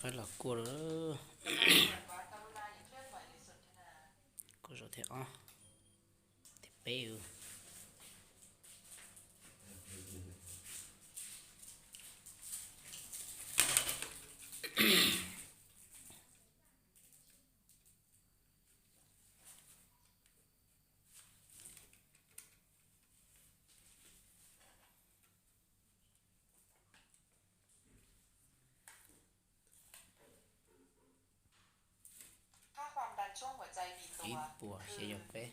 Los kuaj lawm. Kuaj zaum thib ob, thib peb. Ib puas xya caum peb.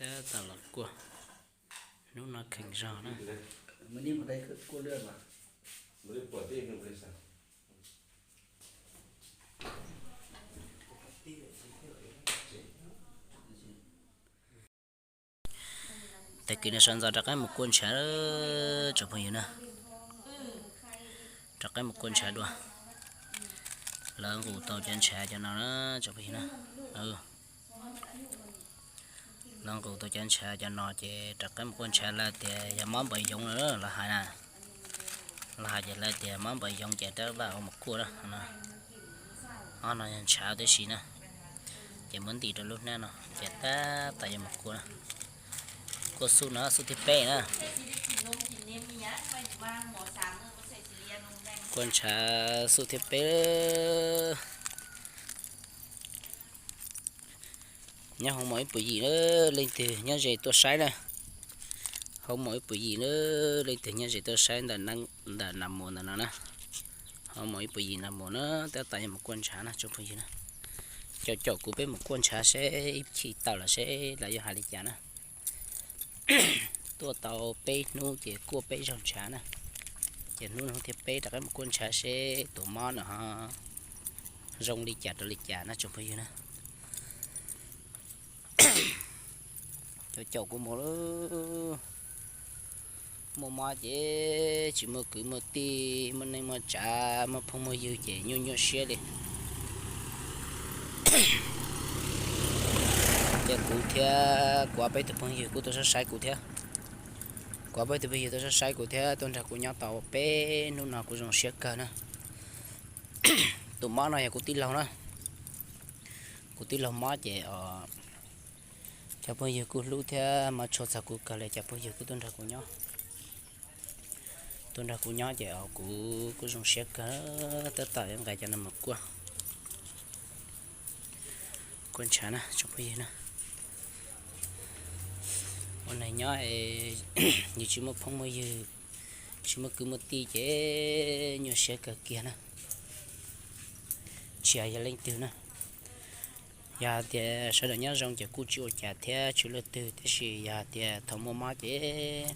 Tab tom los kuaj, hnub no kheev zog na. Tag kis no sawv ntxov rov qab mus kuaj ntshav tsoom phooj ywg na. Rov qab mus kuaj ntshav dua. Lawv nqus tau cov ntshav cov no na tsoom phooj ywg na. Lawv nqus tau cov ntshav cov no ces rov qab mus kuaj ntshav, lawv tias yog mob npawv yoov lawv hais na. Lawv hais ces lawv tias mob npawv yoov ces rov qab mus kuaj na. Ob no yog ntshav tib si na. Ces muab ntim rau lub hnab no ces tab tom yuav mus kuaj na. Kuaj xub no xub thib peb na. Kuaj ntshav xub thib peb. Nyob hoob mom ib puas yim na, leej twg nyob ze tuaj saib na. Hoob mom ib puas yim na, leej twg nyob ze tuaj saib ntawm nas mus ntawm no na. Hoob mom ib puas yim nas mus na, tab tom yuav mus kuaj ntshav na tsoom phooj ywg na. Caum caum kuv peb mus kuaj ntshav seb ib chim tawm los seb lawv yuav hais li cas na. Tuaj tau peb hnub ces kuaj peb zaug ntshav na. Ces hnub no hnub thib peb rov qab mus kuaj ntshav seb tus mob no ho zoo li cas rau li cas na tsoom phooj ywg na. Caum caum kuv mus lawm. Muaj mob ces tsis muaj kwv muaj tij, muaj neej muaj tsav, muaj phooj muaj ywg ces nyuaj nyuaj siab li. Ces kuv thiab kuv ob peb tus phooj ywg kuj tuaj saib saib kuv thiab. Kuv ob peb tus phooj ywg tuaj saib saib kuv thiab tuaj nrog kuv nyob tau peb hnub no kuv zoo siab kawg na. Tus mob no yog kuv tij laug na. Kuv tij laug mob ces cov phooj ywg kuj hlub thiab mob tshua txog kuv kawg li, cov phooj ywg kuj tuaj nrog kuv nyob. Tuaj nrog kuv nyob ces kuv kuj zoo siab kawg, tab tom yuav nqa cov no mus kuaj, kuaj ntshav na tsoom phooj ywg na. Ua neeg nyob yus tsis muaj phooj muaj ywg, tsis muaj kwv muaj tij ces nyuaj siab kawg kiag na. Tsis hais yog leej twg na, yog hais tias sawv daws nyob zoo ces kuj tsis ua cas thiab tsis luaj twg, tiam sis yog hais tias thaum muaj mob ces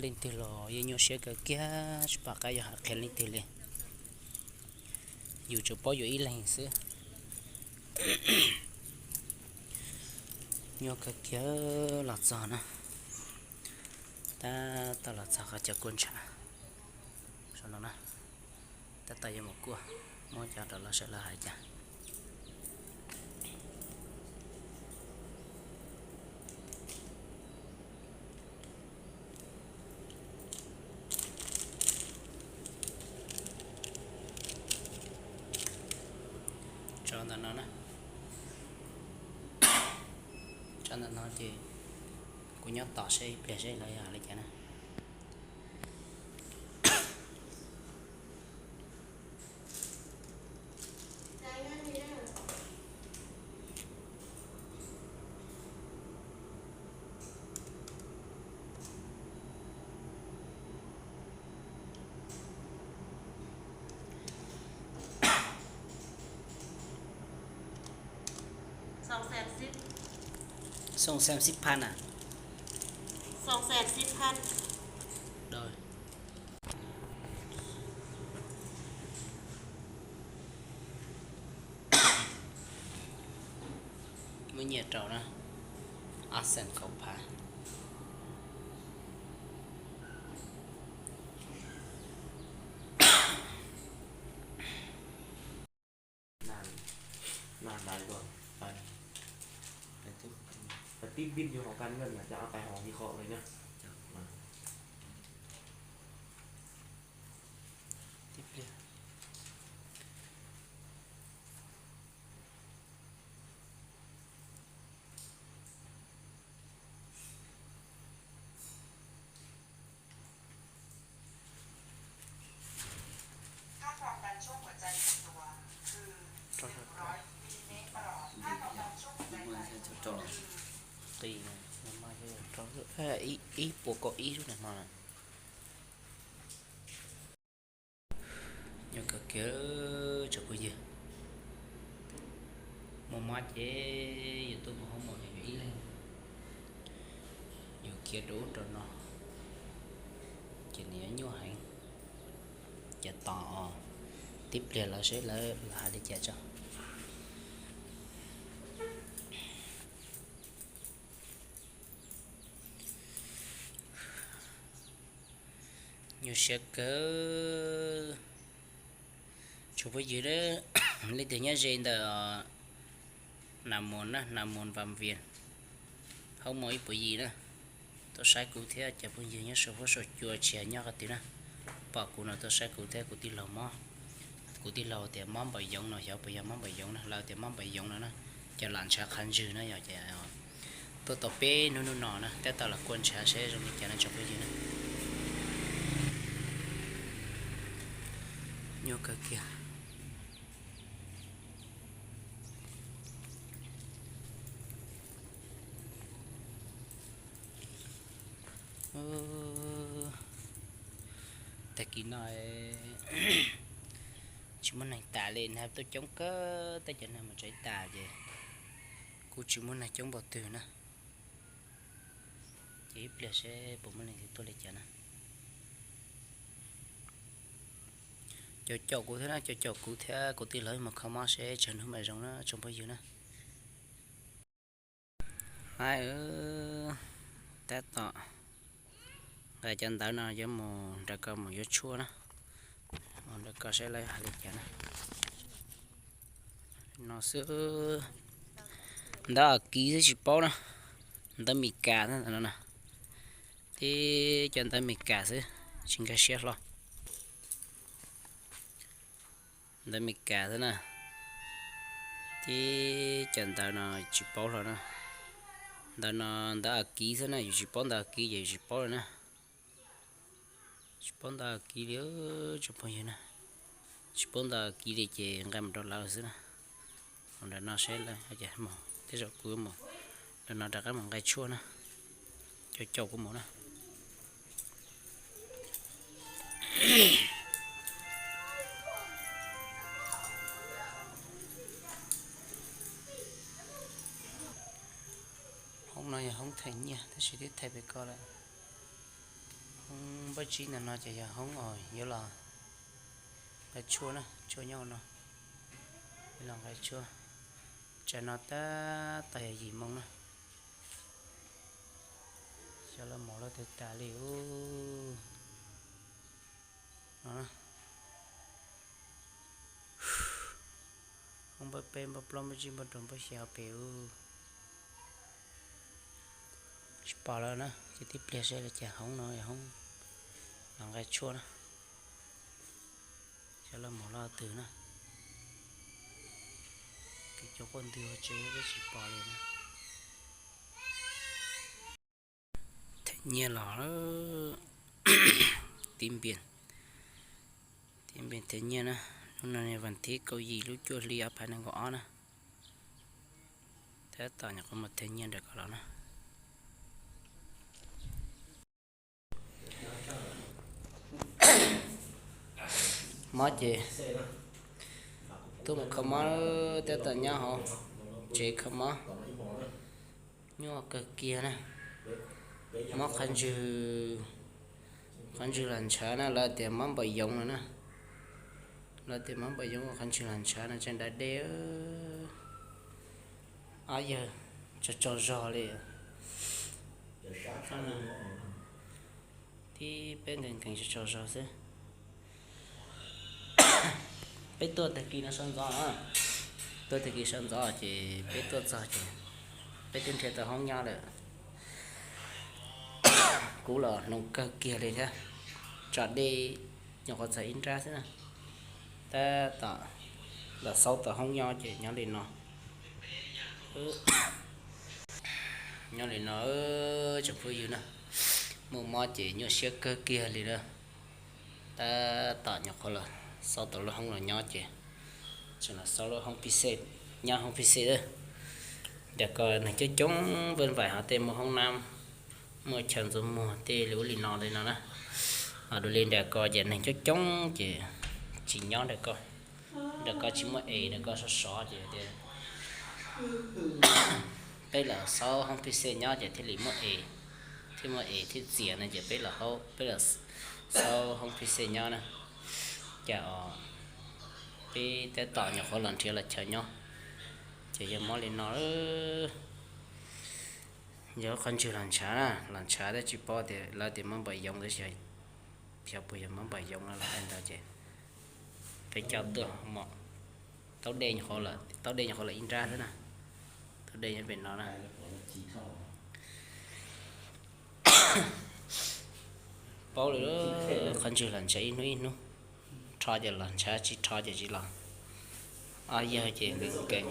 leej twg los yeej nyuaj siab kawg kiag, tsis pom qab yuav hais qhia leej twg li. Yus tsuas paub yus ib leeg xwb. Nyuaj kawg kiag los txog na. Tab tom los txog qhov chaw kuaj ntshav no na. Tab tom yuav mus kuaj, muab cov rau lawv saib lawv hais cas. Tso ntawm no na. Tso ntawm no ces kuv nyob tos seb ib pliag seb lawv hais li cas na. Xoo xees sib phaj na. Xoo xees sib phaj. Rồi. Nyiaj rau na, ab xees kaum phav. Tib pin vô hauv căn ngân là cho ao tài khoản thì họ rồi nhá. Tib pliag. Ib puas kaum ib lub na hmo na. Nyob kawg kiag tsoom phooj ywg, muaj mob ces yus tuaj mus hoob mos yus ib leeg, yus khiav rau ub rau no ces nws yuav nyuaj heev. Ces tos os, tib pliag lawv seb lawv hais li cas tso. Nyuaj siab kawg. Tsoom phooj ywg, leej twg nyob ze ntawm Nas Mus na, Nas Mus Vam Vias, hoob mos ib puas yim na, tuaj saib kuv thiab cov phooj ywg nyob saum huab saum cua tsis hais nyob qhov twg na, pom kuv no tuaj saib kuv thiab kuv tij laug mob. Kuv tij laug tias mob npaum yoov no, xyov puas yog mob npaum yoov na, lawv tias mob npaum yoov no na, ces lam ntshav qhav ntswg na yog ces tuaj tau peb hnub hnub no na, tab tom los kuaj ntshav seb zoo li cas no tsoom phooj ywg na. Nyuaj kawg kiag. Tag kis no tsis muaj neeg tas li, neeg tuaj coob kawg, tej cov neeg mus tsev tas ces kuj tsis muaj neeg coob npaum twg na. Ces ib pliag seb puas muaj leej twg tuaj li cas na. Caum caum kuv thiab na, caum caum kuv thiab kuv tij laug mus kho mob seb tsawg hnub mam zoo na tsoom phooj ywg na. Tab tom nqa cov ntawv no yuav mus nrog koj mus yuav tshuaj na, mus nrog koj saib lawv hais li cas na. No xwb, ntawv A kiv xwb tsis paub na, ntawv Mes Kas xwb ntawm no na, tib cov ntawv Mes Kas xwb, tsis nkag siab hlo. Ntawv Mes Kas xwb na, tib cov ntawv no tsis paub hlo na. Ntawv no ntawv A kiv xwb na, yus tsis paub ntawv A kiv ces yus tsis paub li na. Tsis paub ntawv A kiv li tsoom phooj ywg na, tsis paub ntawv A kiv li ces nqa mus rau lawv xwb na. Mus nram no seb lawv, tej zaum kuv mus nram no rov qab mus nqa tshuaj na, caum caum kuv mus na. Hoob no yog hoob them nyiaj tab sis twb them pem ko lawm. Hoob npawb tsib ntawm no ces yog hoob uas yuav los nqa tshuaj na, tshuaj nyob no, yuav los nqa tshuaj. Tsam no tab tom yog yim moo na. Xyov lawv mus lawv twg tas li ub. No, hoob npawb peb, npawb plaub, npawb tsib, npawb rau, npawb xya pem ub. Tsis pom lawm na, ces tib pliag seb lawv cas hoob no yog hoob los nqa tshuaj na. Xyov lawv mus lawm twg na. Kev cov quaj ntws hauv tsev peb tsis pom li na. Them nyiaj los, tib npias, tib npias them nyiaj na. Hnub no vas thib kaum yim lub cuaj hli ob phav nees nkaum ob na. Tab tom nyuam qhuav mus them nyiaj nram ko los na. Mob ces tuaj mus kho mob, tab tom nyob hauv tsev kho mob. Nyuaj kawg kiag na. Mob qhov ntswg, qhov ntswg los ntshav na, lawv tias mob npaum yoov no na. Lawv tias mob npaum yoov, qhov ntswg los ntshav no, tseem dav dej. Ob yawg Tsaug tsaug zog li. Tib peb nkees nkees tsaug tsaug zog xwb. Peb tuaj tag kis no sawv ntxov, tuaj tag kis sawv ntxov ces peb tuaj txog ces peb twb nrhiav tau hoob nyob lawm. Kuv los hloov kawg kiag li thiab, tso dej nyuam qhuav txog ib nrab xwb na. Tab tom los xaub tau hoob nyob ces nyob li no. Nyob li no, tsoom phooj ywg na, muaj mob ces nyuaj siab kawg kiag li na. Tab tom nyuam qhuav los xaub tau lub hoob los nyob ces tseem los xaub lub hoob pig xej, nyob hoob pig xej. Nram ko neeg coob coob, Npaj Npaim hov tej muaj hoob nab, muaj chaw ntxuav muag tej li ub li no li no na. Ho dua li nram ko ces neeg coob coob ces tsis nyob nram ko. Nram ko tsis muaj es, nram ko sov sov ces tias peb los xaub hoob pig xej nyob ces thiaj li muaj es, thiaj muaj es thiaj txias no ces peb los, peb los xaub hoob pig xej nyob na. Cas os, peb tab tom nyuam qhuav los nrhiav los chaw nyob ces yog mob li no. Yog qhov ntswg los ntshav na, los ntshav tab tsis paub tias lawv tias mob npawg Yoov tab sis xyov puas yog mob npawg Yoov no los hais ntawd ces peb coj tuaj mom. Taub dej nyuam qhuav lawm, taub dej nyuam qhuav lawm ib nrab xwb na. Taub dej nyob pem no na. Paub li, qhov ntswg los ntshav ib hnub ib hnub, rho ces los ntshav, tsis rho ces tsis los. Ob yawg ces nkees nkees.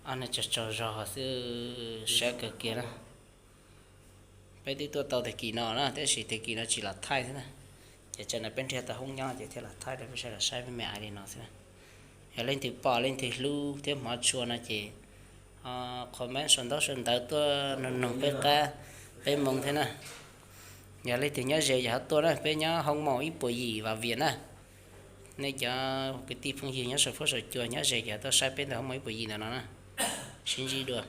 Ob neeg tsaug tsaug zog xwb, sab kawg kiag na. Peb twb tuaj tau tag kis no na, tab sis tag kis no tsis los thaij xwb na. Ces tsam no peb nrhiav tau hoob nyob ces thiaj los thaij rau peb sawv daws saib, peb me ais li no xwb na. Yog leej twg pom leej twg hlub thiab hmov tshua no ces comment sau ntaub sau ntawv tuaj nug nug peb qab, peb moo thiab na. Yog leej twg nyob ze ces ho tuaj na, peb nyob hoob mom ib puas yim Vam Viam na. Nej cov kwv tij phooj ywg nyob saum fuab saum cua nyob ze ces tuaj saib peb ntawm hoob mom ib puas yim ntawm no na. Sib ntsib dua.